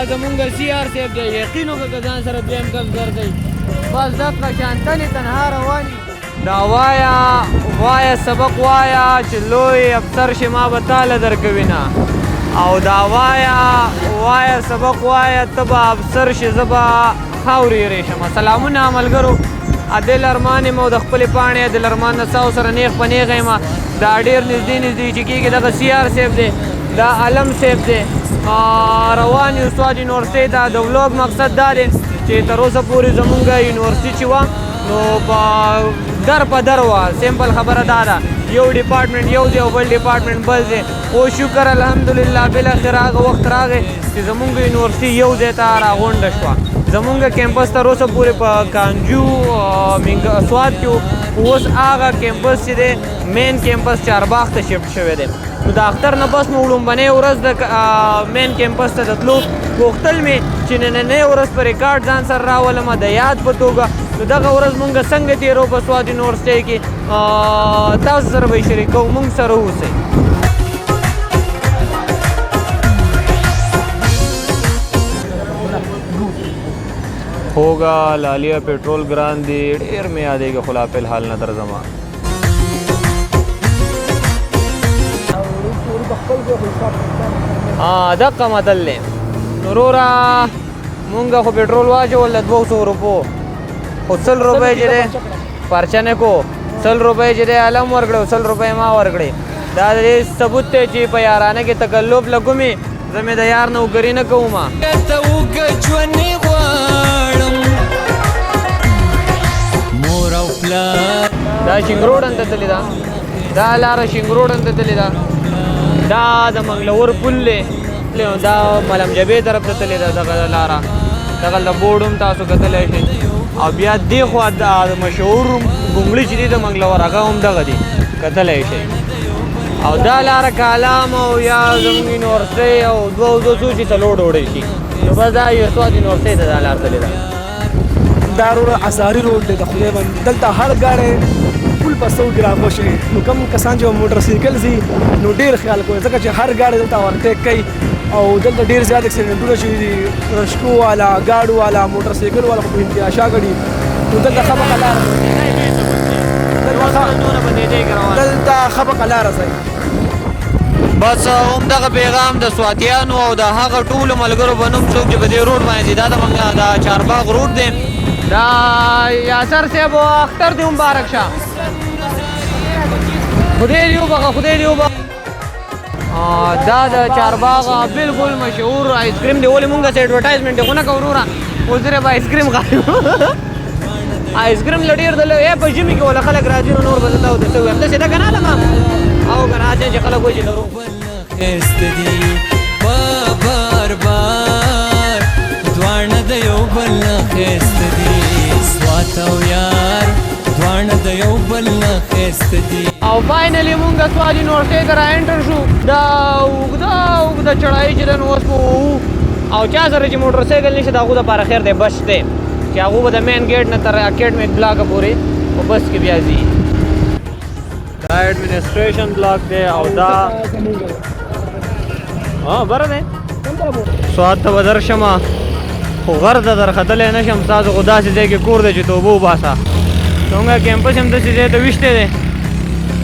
زمونږ سی آر صاحب دی، یقین وکړه که ځان سره دویم کس ګرځئ، بس دقه شان تنې تنها روان. دا وایا وایا سبق وایا چې لوی افسر شې ما به تاله درکوي نه، او دا وایا وایا سبق وایا ته به افسر شې زه به خاورې ایرې شم. سلامونه ملګرو، عادل ارمان یم او د خپلې پاڼې عادل ارمان نڅاو سره نیغ په نیغه یم. دا ډېر نږدې نږدې چې کېږي دغه سی آر صاحب دی، دا علم صاحب دی. روان یو سوات یونیورسټۍ ته. د ولاګ مقصد دا دی چې تر اوسه پورې زمونږ یونیورسټي چې وه نو په در په در وه. سمپل خبره دا ده، یو ډپارټمنټ یو ځای او بل ډپارټمنټ بل ځای. خو شکر الحمدلله بالاخره هغه وخت راغی چې زمونږ یونیورسټي یو ځای ته راغونډه شوه. زمونږ کیمپس تر اوسه پورې په کانجو سوات کې و، اوس هغه کیمپس چې دی مین کیمپس چارباغ ته شفټ شوی دی. نو د اختر نه پس مو وړومبنۍ ورځ د مین کیمپس ته د تلو غوښتل مې چې نننۍ ورځ په ریکارډ ځان سره راولم د یاد په توګه. نو دغه ورځ مونږ څنګه تېرو په سوات یونیورسټۍ کې تاسو سره به یې شریکوو، مونږ سره اوسئ. خوږه لالیه پټرول ګران دی، ډېر مې یادېږي خو لا فی الحال نه درځم. دقه متل دی. وروره مونږ خو پټرول واچول د 200 روپو، خو 100 روپۍ چې دی پرچه نه کو، 100 روپۍ چې دی علم ورکړې او 100 روپۍ ما ورکړې. دا د دې ثبوت دی چې په یارانه کې تکلف له کومې، زه مې د یار نوکري نه کوم. ته وګه ژوندی غواړم مور او پلار. دا شنګروډن ته تللې ده، دا لاره شنګروډن ته تللې ده، دا د منګلور پل دی، دا ملم جبې طرف ته تللې ده دغه لاره. دغه د بورډ هم تاسو کتلی شئ. او بیا دې خوا د مشهور ګونګړي چې دی د منګلور هغه هم دغه دی، کتلی شئ. او دا لاره کالام او یا زموږ یونیورسټۍ او دوه دوه څو چې څلور ډوډۍ شي، نو بس دا یو سوات یونیورسټۍ ته دا لار تللې ده. دا روډ ازاري روډ دی د خدای باندې، دلته هر ګاډی پول په سو کې راغوښي. نو کم کسان چې موټر سایکل ځي نو ډېر خیال کوي، ځکه چې هر ګاډی دلته اورټیک کوي او دلته ډېر زیات اکسیډنټونه شوي دي. رشکو والا، ګاډو والا، موټر سایکل والا خو په انتها شا کړي. نو دلته ښه پخه لاره، دلته ښه پخه لاره ځای. بس هم دغه پیغام د سواتیانو او د هغه ټولو ملګرو په نوم څوک چې په دې روډ باندې ځي. دا د موږ د چارباغ روډ دی. دا یاسر صاحب اختر دې مبارک شه، خدای دې وبخښه، خدای دې وبخښه. دا د چارباغ بالکل مشهور آیسکریم دی. ولې مونږ څه ایډورټایزمنټ خو نه کوو وروره، اوس درې به آیسکریم غواړو. آیسکریم له ډېر د په ژمي کې ولا خلک راځي، نو نور به زه تاسو ته څه ووایم. داسې ده که نه لمه او که نه هسې چې خلک وایي چې لرو ښایسته دي په بار بار، دواړه د یو بل نه ښایسته دي. سوات او یار دواړه د یو بل نه ښایسته دي. او فاینلی مونږ سوات یونیورسټۍ ته را انټر شو. دا اوږده اوږده چړایي چې ده نو اوس به ووهو، او چا سره چې موټر سایکل نشته د هغو دپاره خیر دی، بس دی چې هغو به د مین ګیټ نه تر اکیډمیک بلاکه پورې په بس کې بیا ځي. دا اډمنسټریشن بلاک دی او دا بره دی. سوات ته به درشم خو غر ته درختلی نه شم، ستاسو خو داسې ځای کې کور دی چې توبه وباسه. څنګه کیمپس هم داسې ځای ته ویشتی دی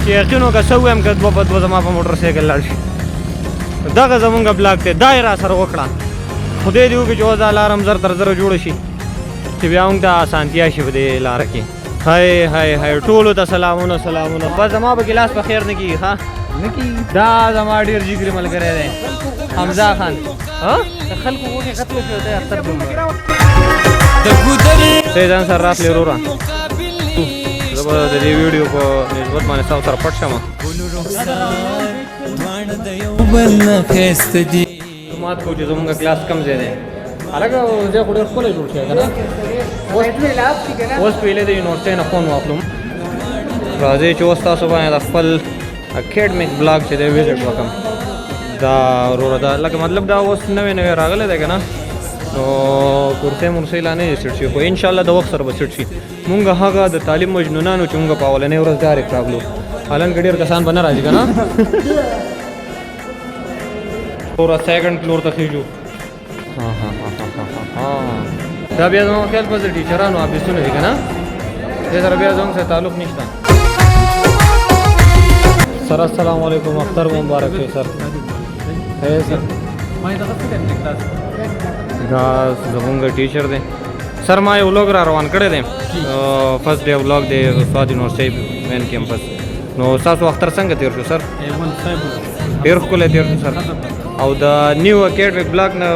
چې یقین وکړه څه ووایم که دوه په دوه زما په موټر سایکل لاړ شي. دغه زمونږ بلاک دی، دا یې را سره وکړه. خدای دې وکړي چې اوس دا لاره هم زر تر زره جوړه شي چې بیا موږ ته اسانتیا شي په دې لاره کې. های های های، ټولو ته سلامونه سلامونه. بس زما به ګیلاس په خیر نه کېږي. ښه نه کېږي. دا زما ډېر جګري ملګری دی حمزه خان. ها؟ د خلکو غوښې ختمې شوې، دی اختر دی مبارک. د ګودر ته ځان سره راخلې وروره. زه به د دې ویډیو په نسبت باندې ستاسو سره پټ شم. دواړه د یو بل نه ښایسته دي. مات کو چې زمونږ کلاس کم ځای دی. هلکه ځای خو ډېر ښکلی جوړ شوی که نه؟ اوس پهلې د یونیورسټۍ نه فون واخلم. راځئ چې اوس تاسو باندې د خپل اکیډمیک بلاک چې دی ویزټ وکړم. دا وروره دا لکه مطلب دا اوس نوی نوی راغلی دی که نه، نو کرسۍ مرسۍ لا نه دي سیټ شوي، خو انشاءالله د وخت سره به سیټ شي. مونږ هغه د تعلیم مجنونانو چې مونږ په اولنۍ ورځ ډایرکټ راغلو، حالانکه ډېر کسان به نه راځي که نه. وروره سیکنډ فلور ته خېژو. ها ها ها ها ها. دا بیا زموږ خیال پس ټیچرانو آفیسونه دي که نه؟ دې سره بیا زموږ سره تعلق نشته. سر السلام علیکم، اختر مبارک شي سر. هی سر، دا زمونږ ټیچر دی سر. ما یو ولاګ را روان کړی دی، فرست ډے ولاګ دی، سوات یونیورسټۍ مین کیمپس. نو تاسو اختر څنګه تیر شو سر؟ ډیر ښکلی تیر شو سر. او د نیو اکیډمیک بلاک نه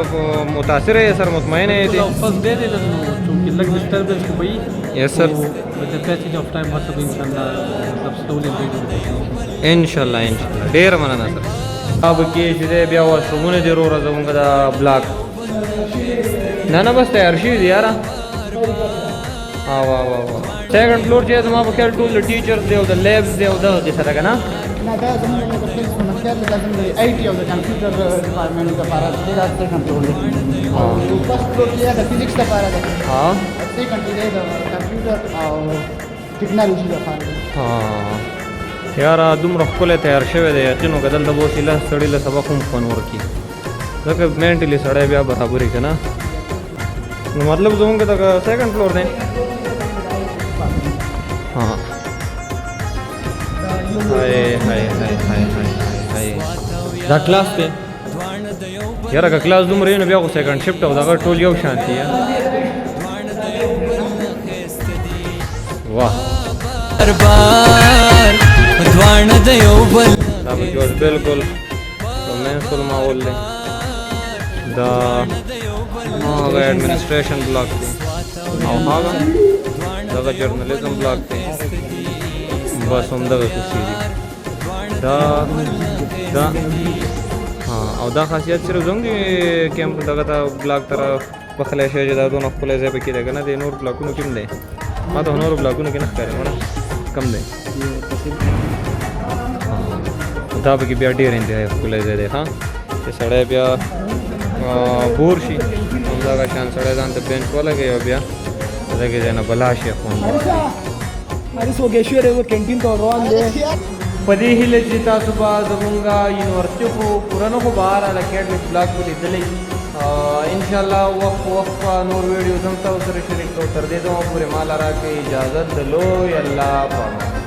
متاثر یې سر؟ مطمئن یې دي؟ فرست ډے دی نو چونکه لږ ډسټربنس خو به وي. یس سر. With the passage of time هر څه به انشاءالله مطلب slowly improve. ان شاء الله، ان شاء الله. ډیر مننه سر. اب کې چې دی بیا واشرومونه دي وروره زمونږ د بلاک. نه نه، بس تیار شوي دي یاره. ها، وا وا وا. سیکنډ فلور چې زما په خیال ټول د ټیچرز دی او د لیبز دی او دغه قصه ده که نه؟ نه، دا زموږ د خیال دا زموږ د آی ټي او د کمپیوټر ډیپارټمنټ لپاره دی. دا سیکنډ فلور دی او فرست فلور کې د فزکس لپاره دی. سیکنډ کې د کمپیوټر او ټکنالوژي لپاره دی. ها یاره، دومره ښکلی تیار شوی دی، یقین وکړه دلته به اوس ایله سړي له سبق هم خوند ورکړي، ځکه منټلي سړی بیا برابري که نه. نو مطلب زمونږ دغه سیکنډ فلور دی. ها، های های های های های های، دا کلاس دی یاره. که کلاس دومره وي نو بیا خو سیکنډ شفټ او دغه ټول یو شان دي. واه. بار دواړه د یو بل دا پکې اوس بالکل رومانسفل ماحول دی. دا هغه ایڈمنسټریشن بلاک دی او هغه دغه جرنلیزم بلاک دی. بس همدغه قصې دي. دا دا ها، او دا خاصیت صرف زموږ کیمپ دغه ته بلاک تر بخلی شوی چې دا دونه ښکلی ځای پکې دی که نه. د نور بلاکونو کې هم دی، ما ته نورو بلاکونو کې نه ښکاري. مړه کم دی. دا پکې بیا ډېر انتهایي ښکلی ځای دی. ها، چې سړی بیا بور شي، همدغه شان سړی ځان ته بینچ ولګوي او بیا دغه ځای نه بلا شي خوند. حارث وږی شوی دی، کینټین ته روان دی. په دې هیله چې تاسو به زمونږ یونیورسټي خو پوره نه، خو بهرحال اکیډمیک بلاک مو لیدلی. ان شاء الله وخت په وخت به نور ویډیوز هم تاسو سره شریک کوو. تر دې دمه پورې ما له راکړئ اجازت، د لوی الله په امان.